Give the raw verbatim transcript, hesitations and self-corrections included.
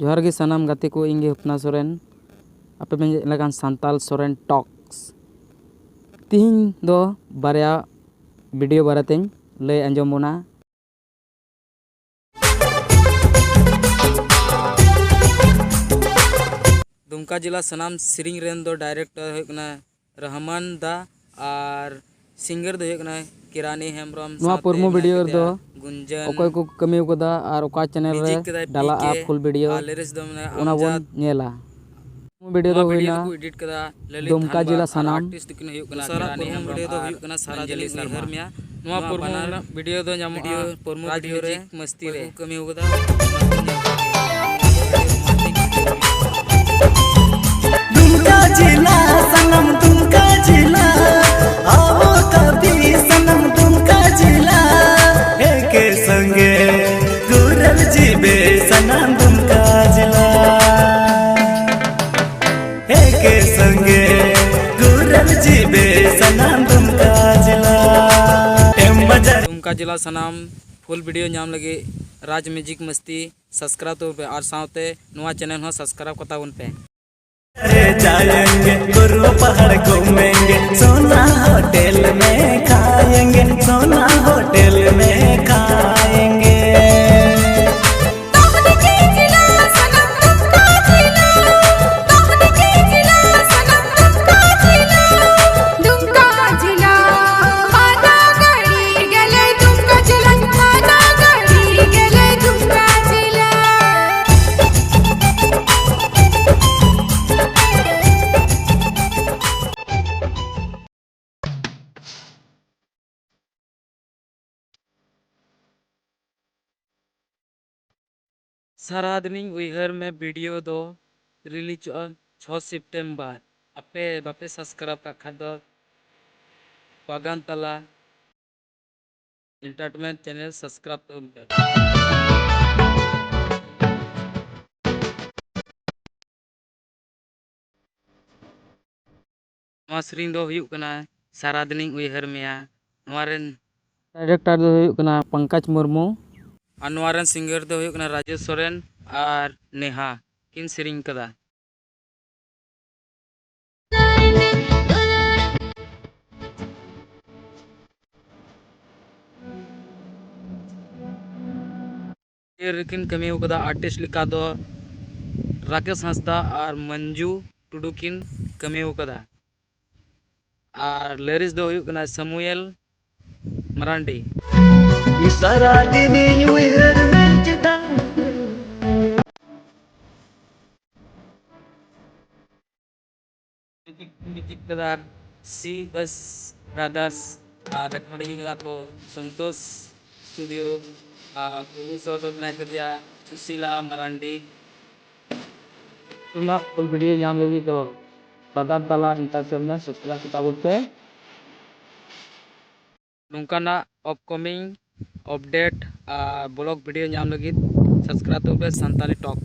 ᱡᱚᱦᱟᱨ ᱜᱮ ᱥᱟᱱᱟᱢ ᱜᱟᱛᱮ ᱠᱚ, ᱤᱧ ᱜᱮ ᱦᱩᱯᱱᱟ ᱥᱚᱨᱮᱱ, ᱟᱯᱮ ᱯᱮ ᱧᱮᱞ ᱞᱮᱠᱟᱱ ᱥᱟᱱᱛᱟᱞ ᱥᱚᱨᱮᱱ ᱴᱚᱠᱥ᱾ ᱛᱤᱦᱤᱧ ᱫᱚ ᱵᱟᱨᱭᱟ ᱵᱷᱤᱰᱤᱭᱳ ᱵᱟᱨᱮᱛᱮᱧ ᱞᱟᱹᱭ ᱟᱸᱡᱚᱢ ᱵᱚᱱᱟ᱾ ᱫᱩᱢᱠᱟ ᱡᱮᱞᱟ ᱥᱟᱱᱟᱢ ᱥᱮᱨᱮᱧ ᱨᱮᱱ ᱫᱚ ᱰᱟᱭᱨᱮᱠᱴᱚᱨ ᱦᱩᱭᱩᱜ ᱠᱟᱱᱟ ᱨᱚᱦᱢᱟᱱ ᱫᱟ ᱟᱨ ᱥᱤᱝᱜᱟᱨ ᱫᱚ ᱦᱩᱭᱩᱜ ᱠᱟᱱᱟ ᱠᱤᱨᱟᱱᱤ ᱦᱮᱢᱵᱨᱚᱢ᱾ ᱱᱚᱣᱟ ᱥᱟᱶᱛᱮ ᱯᱨᱳᱢᱳ ᱢᱮᱱᱟᱜ ᱵᱷᱤᱰᱤᱭᱳ ᱠᱟᱫᱮᱭᱟ ᱨᱮᱫᱚ ᱜᱩᱧᱡᱟᱱ᱾ ᱚᱠᱚᱭ ᱠᱚ ᱠᱟᱹᱢᱤ ᱟᱠᱟᱫᱟ ᱟᱨ ᱚᱠᱟ ᱪᱮᱱᱮᱞ ᱨᱮ ᱢᱤᱣᱡᱤᱠ ᱠᱟᱫᱟᱭ ᱰᱟᱞᱟᱜᱼᱟ ᱯᱤ ᱠᱮ ᱯᱷᱩᱞ ᱵᱷᱤᱰᱤᱭᱳ, ᱟᱨ ᱞᱤᱨᱤᱠᱥ ᱫᱚ ᱢᱮᱱᱟᱜᱼᱟ ᱚᱱᱟ ᱵᱚᱱ ᱟᱢᱡᱟᱫ᱾ ᱧᱮᱞᱟ᱾ ᱯᱨᱳᱢᱳ ᱵᱷᱤᱰᱤᱭᱳ ᱱᱚᱣᱟ ᱫᱚ ᱵᱷᱤᱰᱤᱭᱳ ᱦᱩᱭᱱᱟ ᱫᱚᱠᱚ ᱮᱰᱤᱴ ᱠᱟᱫᱟ ᱞᱚᱞᱤᱛ ᱫᱩᱢᱠᱟ ᱫᱷᱟᱱᱵᱟᱫ ᱡᱮᱞᱟ ᱟᱨ ᱥᱟᱱᱟᱢ᱾ ᱟᱨᱴᱤᱥᱴ ᱫᱚᱠᱤᱱ ᱦᱩᱭᱩᱜ ᱠᱟᱱᱟ ᱫᱚᱥᱟᱨᱟᱜ ᱠᱤᱨᱟᱱᱤ ᱯᱨᱳᱢᱳ ᱦᱮᱢᱵᱨᱚᱢ ᱵᱷᱤᱰᱤᱭᱳ ᱫᱚ ᱟᱨ ᱦᱩᱭᱩᱜ ᱠᱟᱱᱟ ᱥᱟᱨᱟ ᱚᱧᱡᱚᱞᱤ ᱫᱤᱱ ᱩᱭᱦᱟᱹᱨ ᱥᱚᱨᱢᱟ᱾ ᱢᱮᱭᱟ᱾ ᱱᱚᱣᱟ ᱱᱚᱣᱟ ᱯᱨᱳᱢᱳ ᱵᱟᱱᱟᱨ ᱵᱷᱤᱰᱤᱭᱳ ᱫᱚ ᱧᱟᱢᱚᱜᱼᱟ ᱵᱷᱤᱰᱤᱭᱳ ᱯᱨᱳᱢᱳ ᱨᱟᱡᱽ ᱵᱷᱤᱰᱤᱭᱳ ᱨᱮ ᱢᱮᱡᱤᱠ ᱢᱟᱹᱥᱛᱤ ᱚᱠᱚᱭ ᱨᱮ᱾ ᱠᱚ ᱠᱟᱹᱢᱤ ᱟᱠᱟᱫᱟ, ᱚᱱᱟ ᱠᱚ ᱧᱮᱞ ᱠᱟᱛᱮ ᱫᱩᱢᱠᱟ ᱡᱮᱞᱟ ᱥᱟᱱᱟᱢ ᱫᱩᱢᱠᱟ ᱡᱮᱞᱟ, ᱟᱵᱚ ᱠᱟᱹᱯᱤ ᱥᱟᱱᱟᱢ ᱫᱩᱢᱠᱟ ᱡᱮᱞᱟ, ᱮᱠᱮ ᱥᱚᱸᱜᱮ ᱜᱩᱨᱟᱹᱞ ᱡᱤᱵᱮ ᱥᱟᱱᱟᱢ ᱫᱩᱢᱠᱟ ᱡᱮᱞᱟ, ᱮᱠᱮ ᱥᱚᱸᱜᱮ ᱜᱩᱨᱟᱹᱞ ᱡᱤᱵᱮ ᱥᱟᱱᱟᱢ ᱫᱩᱢᱠᱟ ᱡᱮᱞᱟ᱾ ᱮᱢ ᱵᱟᱡᱟᱨ ᱫᱩᱢᱠᱟ ᱡᱮᱞᱟ ᱥᱟᱱᱟᱢ ᱯᱷᱩᱞ ᱵᱷᱤᱰᱤᱭᱳ ᱧᱟᱢ ᱞᱟᱹᱜᱤᱫ ᱨᱟᱡᱽ ᱢᱮᱡᱤᱠ ᱢᱟᱹᱥᱛᱤ ᱥᱟᱵᱥᱠᱨᱟᱭᱤᱵ ᱛᱟᱵᱚᱱ ᱯᱮ ᱟᱨ ᱥᱟᱶᱛᱮ ᱱᱚᱣᱟ ᱪᱮᱱᱮᱞ ᱦᱚᱸ ᱥᱟᱵᱥᱠᱨᱟᱭᱤᱵ ᱠᱟᱛᱟ ᱵᱚᱱ ᱯᱮ᱾ ᱡᱟᱭᱮᱸᱜᱮ, ᱵᱩᱨᱩ ᱯᱟᱦᱟᱲ ᱜᱷᱩᱢᱮᱸᱜᱮ, ᱥᱳᱱᱟ ᱦᱳᱴᱮᱞ ᱢᱮ ᱠᱷᱟᱭᱮᱸᱜᱮ, ᱥᱳᱱᱟ ᱦᱳᱴᱮᱞ ᱢᱮ ᱠᱷᱟᱭᱮᱸᱜᱮ᱾ ᱥᱟᱨᱟ ᱫᱤᱱᱤᱧ ᱩᱭᱦᱟᱹᱨ ᱢᱮ ᱵᱷᱤᱰᱤᱭᱳ ᱫᱚ ᱨᱤᱞᱤᱡᱚᱜᱼᱟ ᱪᱷᱚ ᱥᱮᱯᱴᱮᱢᱵᱚᱨ᱾ ᱟᱯᱮ ᱵᱟᱯᱮ ᱥᱟᱵᱥᱠᱨᱟᱭᱤᱵ ᱠᱟᱜ ᱠᱷᱟᱡ ᱫᱚ ᱵᱟᱜᱟᱱ ᱛᱟᱞᱟ ᱮᱱᱴᱟᱨᱴᱮᱱᱢᱮᱱᱴ ᱪᱮᱱᱮᱞ ᱥᱟᱵᱥᱠᱨᱟᱭᱤᱵ ᱛᱟᱵᱚᱱ ᱯᱮ᱾ ᱱᱚᱣᱟ ᱥᱮᱨᱮᱧ ᱫᱚ ᱦᱩᱭᱩᱜ ᱠᱟᱱᱟ ᱥᱟᱨᱟ ᱫᱤᱱᱤᱧ ᱩᱭᱦᱟᱹᱨ ᱢᱮᱭᱟ᱾ ᱱᱚᱣᱟ ᱨᱮᱱ ᱰᱟᱭᱨᱮᱠᱴᱚᱨ ᱫᱚ ᱦᱩᱭᱩᱜ ᱠᱟᱱᱟ ᱯᱚᱝᱠᱚᱡᱽ ᱢᱩᱨᱢᱩ᱾ ᱟᱨ ᱱᱚᱣᱟ ᱨᱮᱱ ᱥᱤᱝᱜᱟᱨ ᱫᱚ ᱦᱩᱭᱩᱜ ᱠᱟᱱᱟ ᱨᱟᱡᱮᱥ ᱥᱚᱨᱮᱱ᱾ ᱟᱨ ᱱᱮᱦᱟ ᱠᱤᱱ ᱥᱮᱨᱮᱧ ᱠᱟᱫᱟ᱾ ᱨᱮᱠᱤᱱ ᱠᱟᱹᱢᱤ ᱟᱠᱟᱫᱟ ᱟᱨᱴᱤᱥᱴ ᱞᱮᱠᱟ ᱫᱚ ᱨᱟᱠᱮᱥ ᱦᱟᱸᱥᱫᱟ ᱟᱨ ᱢᱚᱧᱡᱩ ᱴᱩᱰᱩ ᱠᱤᱱ ᱠᱟᱹᱢᱤ ᱟᱠᱟᱫᱟ᱾ ᱟᱨ ᱞᱤᱨᱤᱠᱥ ᱫᱚ ᱦᱩᱭᱩᱜ ᱠᱟᱱᱟ ᱥᱟᱢᱩᱭᱮᱞ ᱢᱟᱨᱟᱱᱰᱤ᱾ ᱥᱟᱨᱟ ᱫᱤᱱᱤᱧ ᱩᱭᱦᱟᱹᱨ ᱢᱮ ᱪᱮᱛᱟᱱ᱾ ᱢᱤᱣᱡᱤᱠ ᱠᱟᱫᱟ ᱥᱤ ᱵᱟᱥ ᱵᱨᱟᱫᱟᱨᱥ ᱟᱨ ᱨᱮᱠᱚᱨᱰᱤᱝ ᱠᱟᱫᱟ ᱠᱚ ᱥᱚᱱᱛᱳᱥ ᱥᱴᱩᱰᱤᱭᱳ ᱟᱨ ᱯᱨᱚᱰᱩᱥᱟᱨ ᱫᱚ ᱢᱮᱱᱟᱭ ᱠᱟᱫᱮᱭᱟ ᱥᱩᱥᱤᱞᱟ ᱢᱟᱨᱟᱱᱰᱤ᱾ ᱚᱱᱟ ᱯᱷᱩᱞ ᱵᱷᱤᱰᱤᱭᱳ ᱧᱟᱢ ᱞᱟᱹᱜᱤᱫ ᱫᱚ ᱵᱟᱫᱟᱢ ᱛᱟᱞᱟ ᱮᱱᱴᱟᱨᱴᱮᱱᱢᱮᱱᱴ ᱥᱟᱵᱥᱠᱨᱟᱭᱤᱵ ᱠᱟᱛᱟ ᱵᱚᱞᱛᱮ᱾ ᱱᱚᱝᱠᱟᱱᱟᱜ ᱟᱯᱠᱟᱢᱤᱝ ᱟᱯᱰᱮᱴ ᱟᱨ ᱵᱞᱚᱜ ᱵᱷᱤᱰᱤᱭᱳ ᱧᱟᱢ ᱞᱟᱹᱜᱤᱫ ᱥᱟᱵᱥᱠᱨᱟᱭᱤᱵ ᱛᱟᱵᱚᱱ ᱯᱮ ᱥᱟᱱᱛᱟᱞᱤ ᱴᱚᱠ᱾